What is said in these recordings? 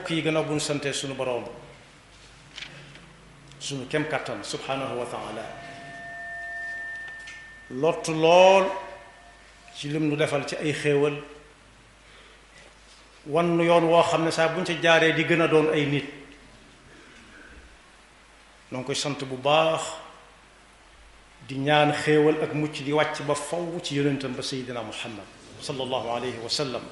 mbokk yi gannaaw bu ñu sante suñu boroom suñu kem kàttan subhanahu wa taala lottu lool ci lim nu defal ci ay xéewal wan nu yoon woo xam ne saa buñ ci jaaree di gën a doon ay nit noo ngi koy sant bu baax di ñaan xéewal ak mucc di wàcc ba faw ci yonentam ba seydina muhammad sallallahu alayhi wa sallam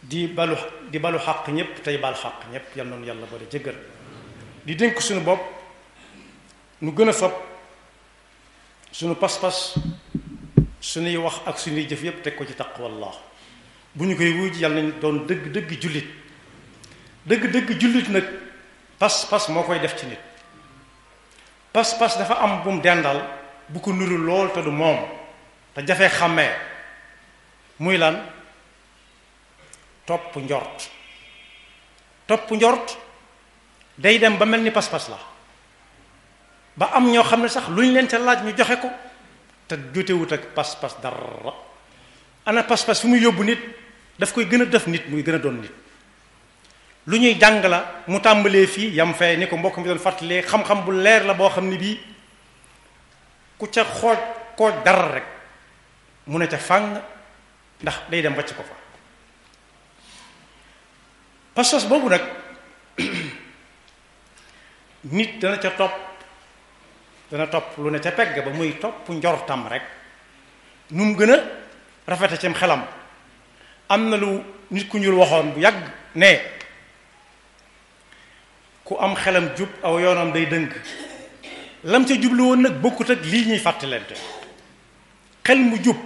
di balu xaq ñépp tey bal xaq ñépp yal noonu yàlla bari jëggal di dénk suñu bopp nu gën a fab suñu pas-pas suñuy wax ak suñuy jëf yépp teg ko ci taqwallah bu ñu koy wuy ji yàlla nañ doon dëgg jullit dëgg jullit nag pas-pas moo koy def ci nit pas-pas dafa am bu mu dendal bu ko nuru lool te du moom te jafee xàmmee muy lan topp njort day dem ba mel ni pas-pas la ba am ñoo xam ne sax lu ñu leen ca laaj ñu joxe ko te jotewut ak pas-pas dara ana pas-pas fi muy yóbbu nit daf koy gën a def nit muy gën a doon nit lu ñuy jàng la mu tàmbalee fii yam fee ni ko mbokk mi doon fàttalee xam-xam bu leer la boo xam ne bii ku ca kooj dara rek mu ne ca fàng ndax day dem wàcc ko fa pas-pas boobu nag nit dana topp lu ne ca pegg ba muy topp njortam rek nu mu gën a rafete cim xelam am na lu nit ku ñuul waxoon bu yàgg ne ku am xelam jub aw yoonam day dëng lam ca jublu woon nag bokkut ak lii ñuy fàttalente xel mu jub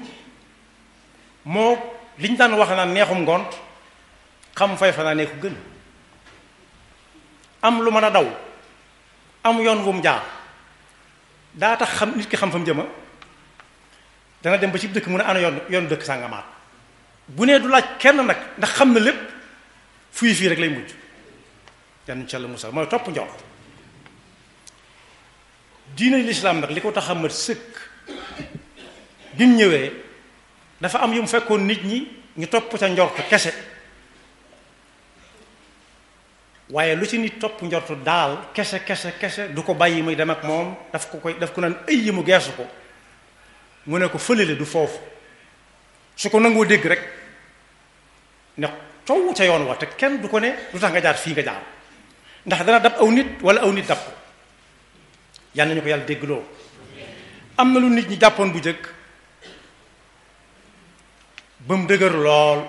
moo liñ daan wax naan neexum ngont xam fay fa naa ne ko gën am lu mën a daw am yoon wu mu jaar daa tax xam nit ki xam fa mu jëma dana dem ba ci dëkk mu ne ana yoon dëkk sàngamaat bu nee du laaj kenn nag ndax xam na lépp fii rek lay mujj yan insha Allah Musa mooy topp njort diine lislaam nag li ko tax a mat sëkk bi mu ñëwee dafa am yu mu fekkoon nit ñi ñu topp ca njort kese waaye lu ci nit topp njortu daal kese du ko bàyyi muy dem ak moom daf ko naan ay yi mu geesu ko mu ne ko fëlale du foofu su ko nangoo dégg rek ne coow ca yoon wa te kenn du ko ne lu tax nga jaar fii nga jaar ndax dana dab aw nit wala aw nit dab ko yal nañu ko yàlla dégg loo am na lu nit ñi jàppoon bu jëkk ba mu dëgër lool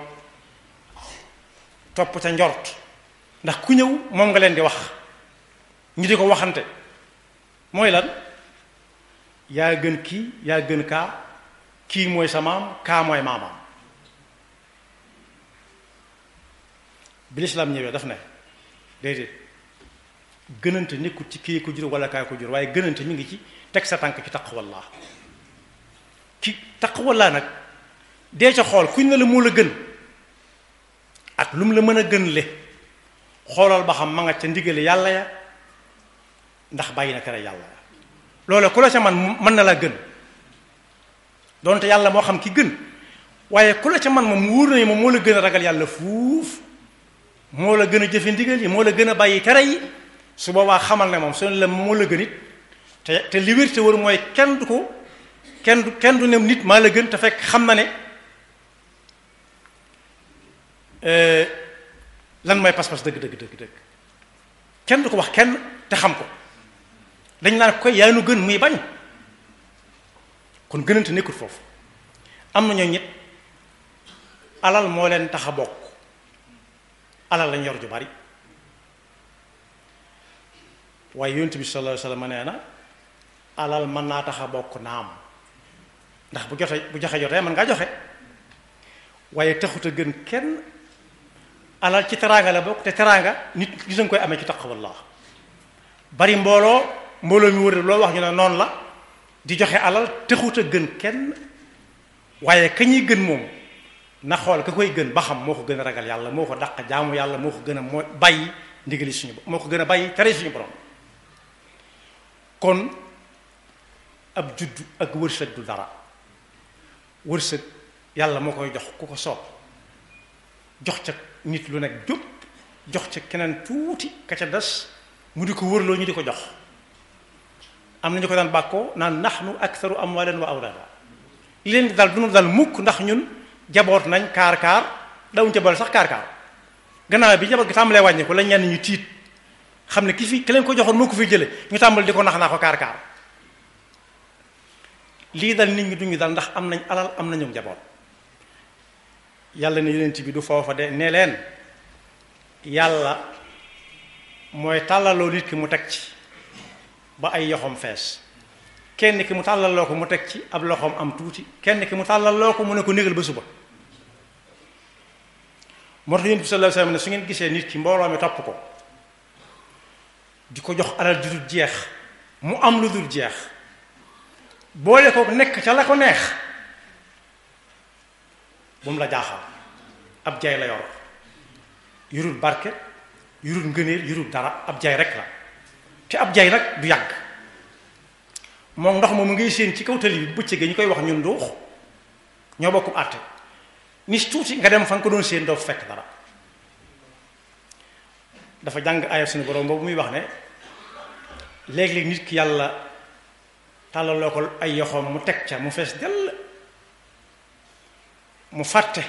topp ca njort ndax ku ñëw moom nga leen di wax ñu di ko waxante mooy lan yaa gën kii yaa gën kaa kii mooy sa maam kaa mooy maamaam bi lislaam ñëwee daf ne déedéet gënante nekkul ci kii ko jur wala kaa ko jur waaye gënante mi ngi ci teg sa tànk ci taqwallah ci taqwallah nag dee ca xool kuñ ne la moo la gën ak lu mu la mën a gën le xoolal ba xam ma nga ca ndigale yàlla ya ndax bàyyi na tere yàlla ya loolu ku la ca man mën na la gën donte yàlla moo xam ki gën waaye ku la ca man moom wóor na moom moo la gën a ragal yàlla fuuf moo la gën a jëfe ndigal yi moo la gën a bàyyi tere yi su boobaa xamal ne moom su la moo la gën it te li wér te wër mooy kenn du ne nit maa la gën te fekk xam na ne lan mooy pas-pas dëgg kenn du ko wax kenn te xam ko dañ naan koy yaa nu gën muy bañ kon gënante nekkul foofu am na ñoo ñit alal moo leen tax a bokk alal lañ yor ju bari waaye yonent bi sallallahu alayhi wasallam nee na alal mën naa tax a bokk naam ndax bu joxe jotee mën ngaa joxe waaye taxut a gën kenn alal ci teraanga la bokk te teraanga nit gis nga koy amee ci taqwallah bari mbooloo mi wër loo wax ñu ne noonu la di joxe alal taxut a gën kenn waaye ka ñuy gën moom na xool ka koy gën ba xam moo ko gën a ragal yàlla moo ko dàq jaamu yàlla moo ko gën a bàyyi ndigali suñu moo ko gën a bàyyi tere suñu borom kon ab juddu ak wërsëg du dara wërsëg yàlla moo koy jox ku ko soob jox ca nit lu nekk jub jox ca keneen tuuti ka ca des mu di ko wërloo ñu di ko jox. am na ñu ko daan bàkkoo naan nahnu aktharu amwalan wa awlaada li leen di dal du ñu dal mukk ndax ñun jaboot nañ kaar dawuñ ca boole sax kaar gannaaw bi jaboot gi tàmbalee wàññi ko la ñenn ñu tiit xam ne ki leen ko joxoon moo ko fi jële ñu tàmbali di ko nax naa ko kaar lii dal nit ñi duñu dal ndax am nañ alal am nañu jaboot. yàlla ne yonent bi du foofa de ne leen yàlla mooy tàllaloo nit ki mu teg ci ba ay yoxom fees kenn ki mu tàllaloo ko mu teg ci ab loxoom am tuuti kenn ki mu tàllaloo ko mu ne ko négal ba suba. moo tax yonent bi sallallahu alayhi wasallam ne su ngeen gisee nit ki mbooloo mi topp ko di ko jox alal ju dul jeex mu am lu dul jeex boole ko nekk ca la ko neex bu mu la jaaxal ab jaay la yor yurul barke yurul ngëneel yurul dara ab jaay rek la te ab jaay nag du yàgg moom ndox moomu ngay séen ci kaw tali bi bëccëg ñu koy wax ñun nduux ñoo bokkum àtte ni tuuti nga dem fa nga ko doon séen doo fekk dara. dafa jàng aaya suñu borom boobu muy wax ne léeg-léeg nit ki yàlla tàllaloo ko ay yoxoom mu teg ca mu fees dell mu fàtte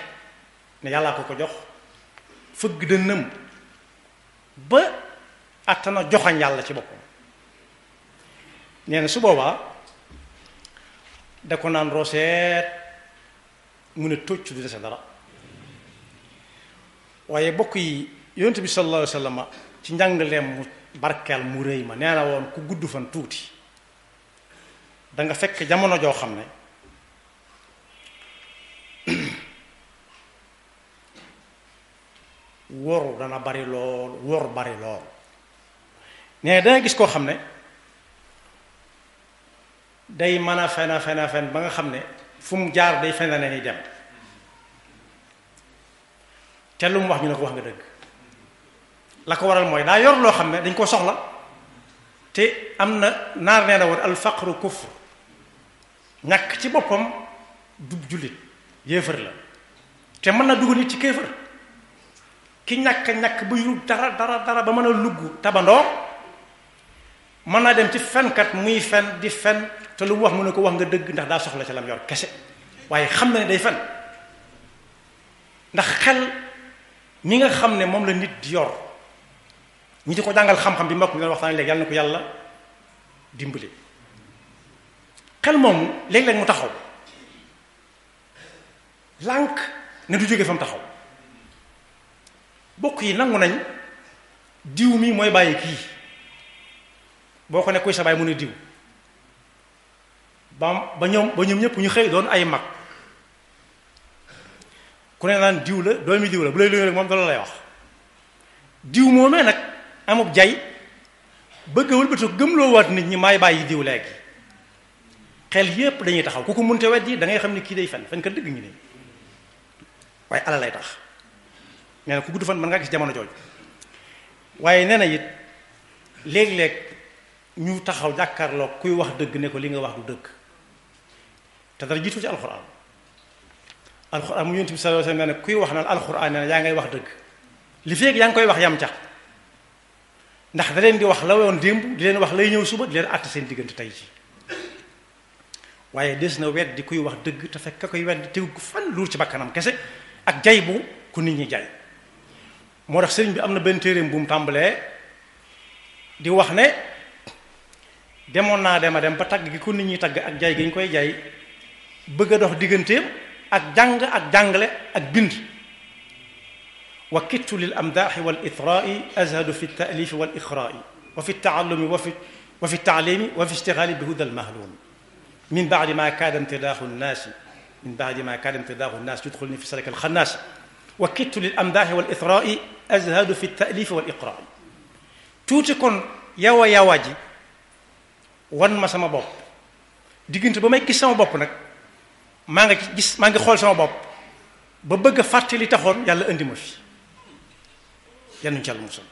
ne yàllaa ko jox fëgg dënnam ba attana joxañ yàlla ci boppam nee na su boobaa da ko naan roseet mu ne tocc du dese dara. waaye bokk yi yonent bi sallallahu alayhi wa sallam ci njàngaleem mu barkeel mu rëy ma nee na woon ku gudd fan tuuti da nga fekk jamono joo xam ne woru dana bari lool wor bari lool nee danga gis koo xam ne day mën a fen ba nga xam ne fu mu jaar day fen ne ni dem te lu mu wax ñu ne ko wax nga dëgg la ko waral mooy daa yor loo xam ne dañ ko soxla te am na naar nee na woon al faqru kufr ñàkk ci boppam du jullit yéefar la te mën na dugg nit ci kéefar ki ñàkk ba yu dara ba mën a lugg tabandoo mën naa dem ci fenkat muy fen di fen te lu mu wax mu ne ko wax nga dëgg ndax daa soxla ci lam yor kese waaye xam na ne day fen ndax xel mi nga xam ne moom la nit di yor ñi di ko jàngal xam-xam bi mbokk mi nga waxtaan léegi yàlla na ko yàlla dimbali xel moomu léeg-léeg mu taxaw lànk ne du jóge fa mu taxaw bokk yi nangu nañ diw mi mooy bàyyi kii boo ko ne kuy sa baay mu ne diw ba ñoom ñëpp ñu xëy doon ay mag ku ne naan diw la doomi diw la bu lay luñu rek moom dala lay wax diw moomee nag amub jay bëgg a wëlbati gëmloo waat nit ñi maay bàyyi diw léegi xel yépp dañuy taxaw ku ko munte wet yi da ngay xam ne kii day fen ka dëgg ñu ne waaye ala lay tax nee na ku gudd fan mën ngaa gis jamono jooju waaye nee na it léeg-léeg ñu taxaw jàkkaarloo kuy wax dëgg ne ko li nga wax du dëgg te dara jiitu ci alxuraan mu yonent bi sallallahu alayhi wasallam ne kuy wax naan alxuraan nee na yaa ngay wax dëgg li feeg yaa ngi koy wax yam ca ndax da leen di wax la woon démb di leen wax lay ñëw suba di leen àtt seen diggante tey ci waaye des na weddi kuy wax dëgg te fekk ka koy weddi tegu ko fan luur ci bakkanam kese ak jay bu ku nit ñi jay moo tax sëriñ bi am na benn téereem bu mu tàmbalee di wax ne demoon naa dem ba tagg gi ku nit ñi tagg ak jay gi ñu koy jay bëgg a dox digganteem ak jàng ak jàngale ak bind wa kittu lil amdaaxi wal itraai azhadu fi taalifi wal ixraai wa fi taallumi wa fi taalimi wa fi ishtigaali bi huda almahlum min baadi ma kaada imtidaaxu nnaasi yudxulni fi salika alxannaasi wa kittu lil amdaaxi wal itraai azhadu fi taalifi wal iqraai tuuti kon yawa ji wan ma sama bopp diggante ba may gis sama bopp nag maa ngi xool sama bopp ba bëgg a fàtte li taxoon yàlla indi ma fi yannuñ ci yàlla musal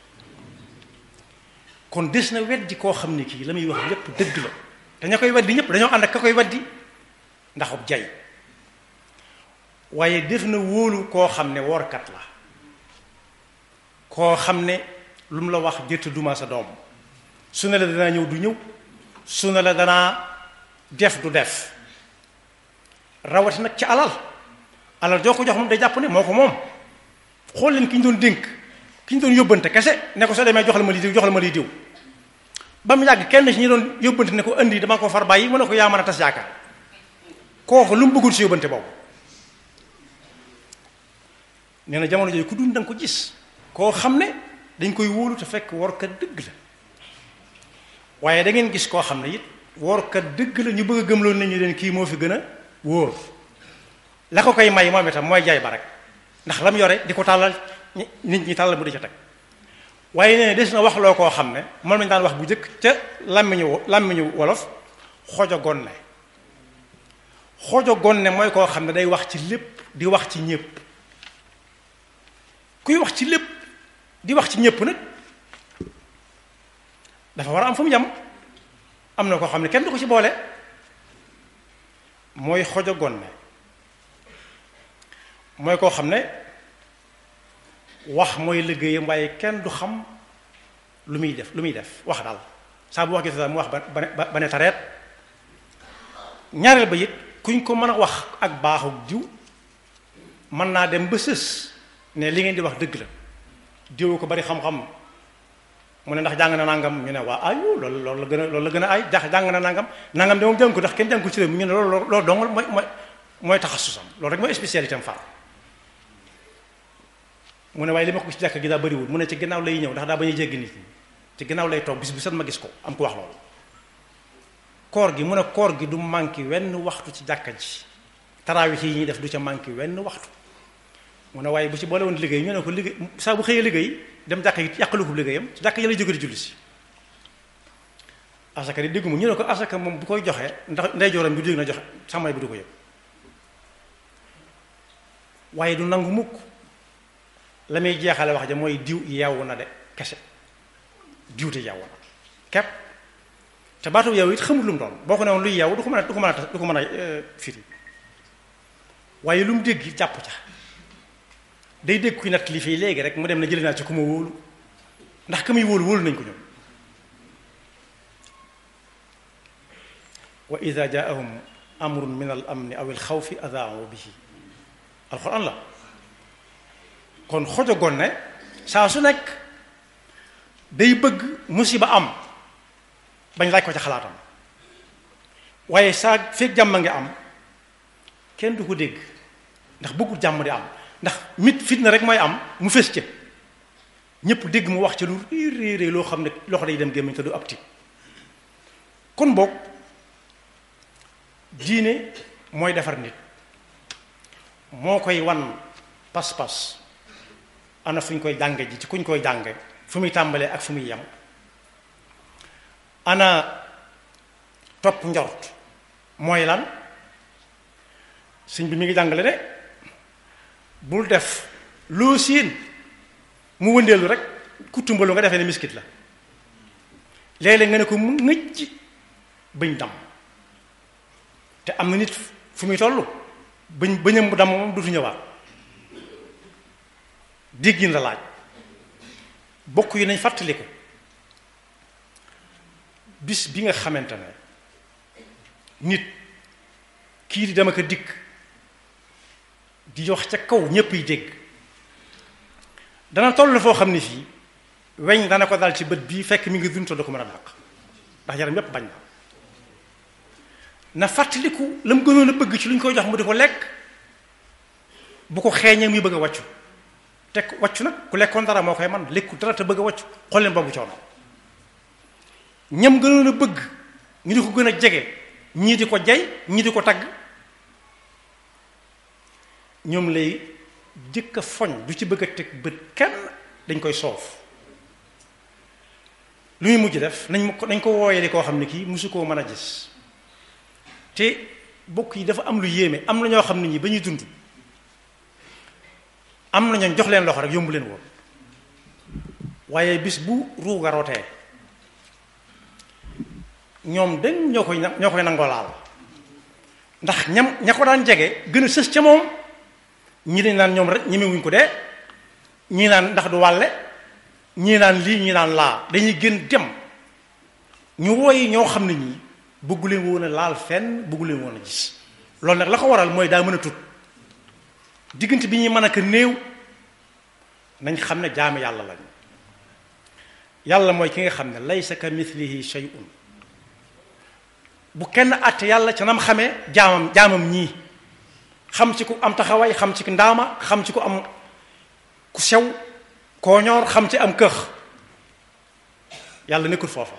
kon des na weddi koo xam ne kii la muy wax lépp dëgg la te ña koy weddi ñëpp dañoo ànd ak ka koy weddi ndaxub jay waaye def na wóolu koo xam ne workat la koo xam ne lu mu la wax jëtt duma sa doom su ne la danaa ñëw du ñëw su ne la danaa def du def rawati nag ci alal joo ko jox moom day jàpp ne moo ko moom. xool leen ki ñu doon dénk ki ñu doon yóbbante kese ne ko soo demee joxal ma lii diw joxal ma lii diw ba mu yàgg kenn ci ñi doon yóbbante ne ko indi dama ko far bàyyi mu ne ko yaa mën a tas yaakaar kooku lu mu bëggul ci yóbbante boobu nee na jamono jooju ku dund danga ko gis koo xam ne dañ koy wóolu te fekk workat dëgg la waaye da ngeen gis koo xam ne it workat dëgg la ñu bëgg a gëmloo nit ñi leen kii moo fi gën a wóor la ko koy may moom itam mooy jaay ba rek ndax lam yore di ko tàllal nit ñi tàllal bu di ca teg waaye nee des na wax loo koo xam ne moom lañu daan wax bu njëkk ca làmmiñu wolof xojo gonne mooy koo xam ne day wax ci lépp di wax ci ñépp kuy wax ci lépp di wax ci ñépp nag dafa war a am fu mu yam am na koo xam ne kenn du ko ci boole mooy xojo gonne mooy koo xam ne wax mooy liggéeyam waaye kenn du xam lu muy def wax daal saa bu wax gi mu wax ba ne tareet ñaareel ba it kuñ ko mën a wax ak baaxu diw mën naa dem ba sës ne li ngeen di wax dëgg la diw ko bari xam-xam mu ne ndax jàng na nangam ñu ne waa ayu loolu la gën a ay jàng na nangam de moom jàng ko ndax kenn jàng ko ci réew mi ñu ne loolu dong mooy taxasusam loolu rek mooy spécialité am far mu ne waaye li ma ko ci jàkk gi daa bëriwul mu ne ci ginnaaw lay ñëw ndax daa bañ a jéggi nit ñi ci ginnaaw lay toog bis bu set ma gis ko am ko wax loolu koor gi mu ne koor gi du manqué wenn waxtu ci jàkka ji tarawih yi ñuy def du ca manqué wenn waxtu mu ne waaye bu ci boole woon liggéey ñu ne ko liggéey saa bu xëyee liggéey dem jàkka yi yàqalu ko liggéeyam ci jàkka yi lay jóge di julli si asaka di déggu mu ñu ne ko asaka moom bu koy joxee ndax ndeyjooram bi dégg na joxe sàmmay bi du ko yëg waaye du nangu mukk la muy jeexale wax ja mooy diw yeewu na de kese diw te yeewu na kepp te baatu yeewu it xamul lu mu doon boo ko ne woon luy yeewu du ko mën a firi waaye lu mu dégg jàpp ca day dégg kuy natt li fii léegi rek mu dem na jëli naa ci ku ma wóolu ndax ka muy wóolu nañ ko ñoom wa ida jaahum amrun min al amni aw al xawfi adaau bihi alxuraan la kon xojo gonne saa su nekk day bëgg musiba am bañ laaj ko ca xalaatam waaye saa fekk jàmm nga am kenn du ko dégg ndax bëggul jàmm di am ndax fitna rek mooy am mu fës ca ñépp dégg mu wax ca lu réy loo xam ne loxo day dem gémmiñ te du ab ti kon boog diine mooy defar nit moo koy wan pas-pas ana fu ñu koy jànge ji ci kuñ koy jànge fu muy tàmbalee ak fu muy yem ana topp njort mooy lan sëñ bi mi ngi jàngale ne bul def loo siin mu wëndeelu rek ku tumbalu nga defee ne miskit la léeg-léeg nga ne ko mu ngëcc bëñ dam te am na nit fu muy toll bëñam bu dam moom dutu ñëwaat déggin la laaj bokk yi nañ fàttaliku bis bi nga xamante ne nit kii di dama ko dikk di wax ca kaw ñépp yi dégg dana toll foo xam ne fii weñ dana ko dal ci bët bii fekk mi ngi dund te du ko mën a dàq ndax yaram yépp bañ na fàttaliku la mu gënoon a bëgg ci lu ñu koy jox mu di ko lekk bu ko xeeñee muy bëgg a wàccu te wàccu nag ku lekkoon dara moo koy man lekku dara te bëgg a wàccu xool leen boobu coono ñam gënoon a bëgg ñu di ko gën a jege ñii di ko jay ñii di ko tagg ñoom lay jëkk a foñ du ci bëgg a teg bët kenn dañ koy soof lu muy mujj def nañ ko wooyee di koo xam ne kii musu koo mën a gis te bokk yi dafa am lu yéeme am na ñoo xam ne ñi ba ñuy dund am na ñoon jox leen loxo rek yombu leen woon waaye bis bu ruuga rotee ñoom dañ ñoo koy nangoo laal ndax ña ko daan jege gën a sës ca moom ñi dañ naan ñoom rek ñemewuñ ko dee ñi naan ndax du wàlle ñii naan lii ñii naan laa dañuy gën dem ñu woy ñoo xam ne ñii bëggu leen woon a laal fenn bëggu leen woon a gis loolu nag la ko waral mooy daa mën a tut diggante bi ñuy mën a ko néew nañ xam ne jaami yàlla lañ yàlla mooy ki nga xam ne laysa ka mithlihi shay'un bu kenn àtte yàlla ca nam xamee jaamam ñii xam ci ku am taxawaay xam ci ku ndaama xam ci ku am ku sew koo ñoor xam ci am këx yàlla nekkul foofa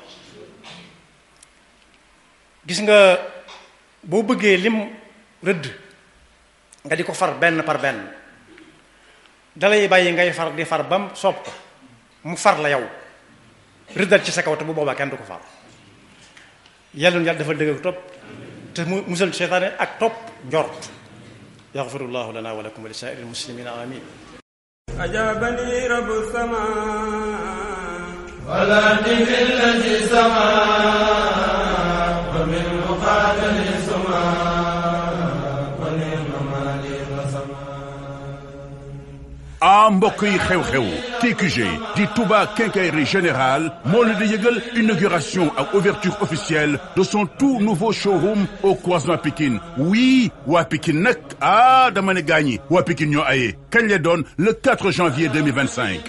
gis nga boo bëggee lim rëdd nga di ko far benn par benn dalay bàyyi ngay far di far bam soob ko mu far la yow rëddal ci sa kaw te bu boobaa kenn du ko far yàlla nu yàlla dafa dëgg ak topp te mu musal seytaane ak topp njort yaxfirullahu lana wa lakum wa li saa'iril muslimina amin ajabani rabbu sama wala tifillati sama wa min muqatali sama wa ni'ma mali wa sama. mbokk yi xew-xew TQG di Touba Quincaillerie Générale moo leen di yëgal inauguration ak ouverture officielle de son tout nouveau showroom au croisement Pikine. oui waa Pikine nag dama ne gaañi waa Pikine ñoo aye kañ la doon le 4 janvier 2025.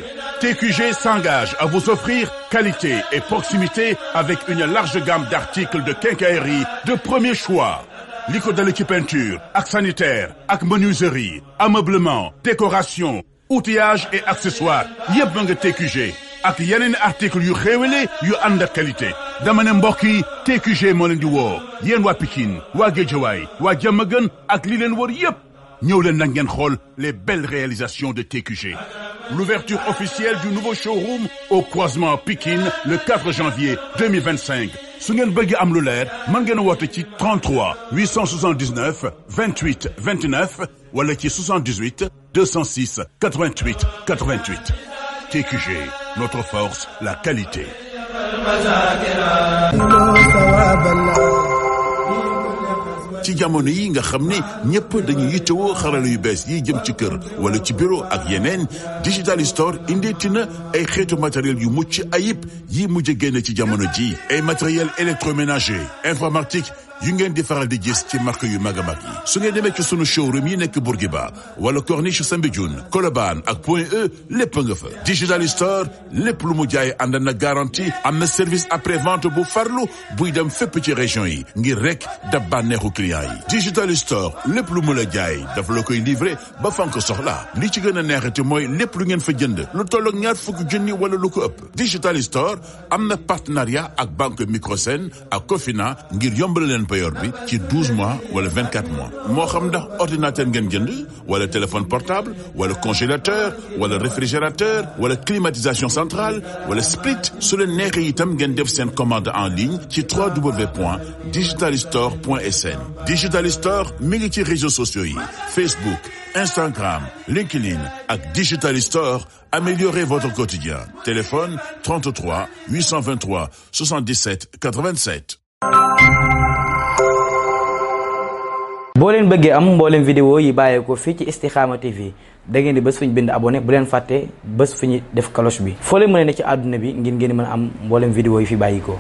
TQG s'engage à vous offrir qualité et proximité avec une large gamme d'articles de quincaillerie de premier choix. li ko dale ci peinture ak sanitaire ak menuiserie ameublement décoration outillage et accessoires yëpp nga TQG ak yeneen article yu xéewale yu ànd ak qualité dama ne mbokk yi TQG moo leen di woo yéen waa Pikine waa Guédiawaye waa Diamaguène ak li leen wër yëpp ñëw leen nag ngeen xool les belles réalisations de TQG. L'ouverture officielle du nouveau showroom au croisement Pikine le 4 janvier 2025. su ngeen bëgg am lu leer mën ngeen woote ci 33 879 28 29 wala ci 78 206 88 88. TQG, notre force, la qualité. ci jamono yi nga xam ne ñëpp dañuy yittewoo xarala yu bees yi jëm ci kër wala ci bureau ak yeneen Digital Store indeeti na ay xeetu matériel yu mucc ayib yi mujj génn ci jamono ji ay matériel électroménager informatique yu ngeen di faral di gis ci marque yu mag a mag yi su ngeen demee ci sunu showroom yi nekk Bourguiba wala Corniche Soumbédioune Colobane ak Point E lépp nga fa. Digital Store lépp lu mu jaay ànd na garantie am na service après vente bu farlu buy dem fépp ci région yi ngir rek dab bànneexu client yi. Digital Store lépp lu mu la jaay dafa la koy livrer ba fan ko soxla li ci gën a neexati mooy lépp lu ngeen fa jënd lu tollook ñaar fukki junni wala lu ko ëpp. Digital Store am na partenariat ak banque Microsen ak Cofina ngir yombal leen payor bi ci 12 mois wala 24 mois moo xam ndax ordinateur ngeen jënd wala téléphone portable wala congélateur wala réfrigérateur wala climatisation centrale wala split su leen neexee itam ngeen def seen commande en ligne ci www.digitalstore.sn. Digital Store mi ngi ci réseaux sociaux yi Facebook Instagram LinkedIn ak Digital Store. Améliorez votre quotidien. Téléphone 33 823 77 87. boo leen bëggee am mboolem vidéo yi bàyyeekoo fii ci Istikhama TV da ngeen di bés fu ñu bind abonné bu leen fàtte bés fu ñu def cloche bi foo leen mën a ne ci àdduna bi ngir ngeen mën a am mboolem vidéo yi fi bàyyikoo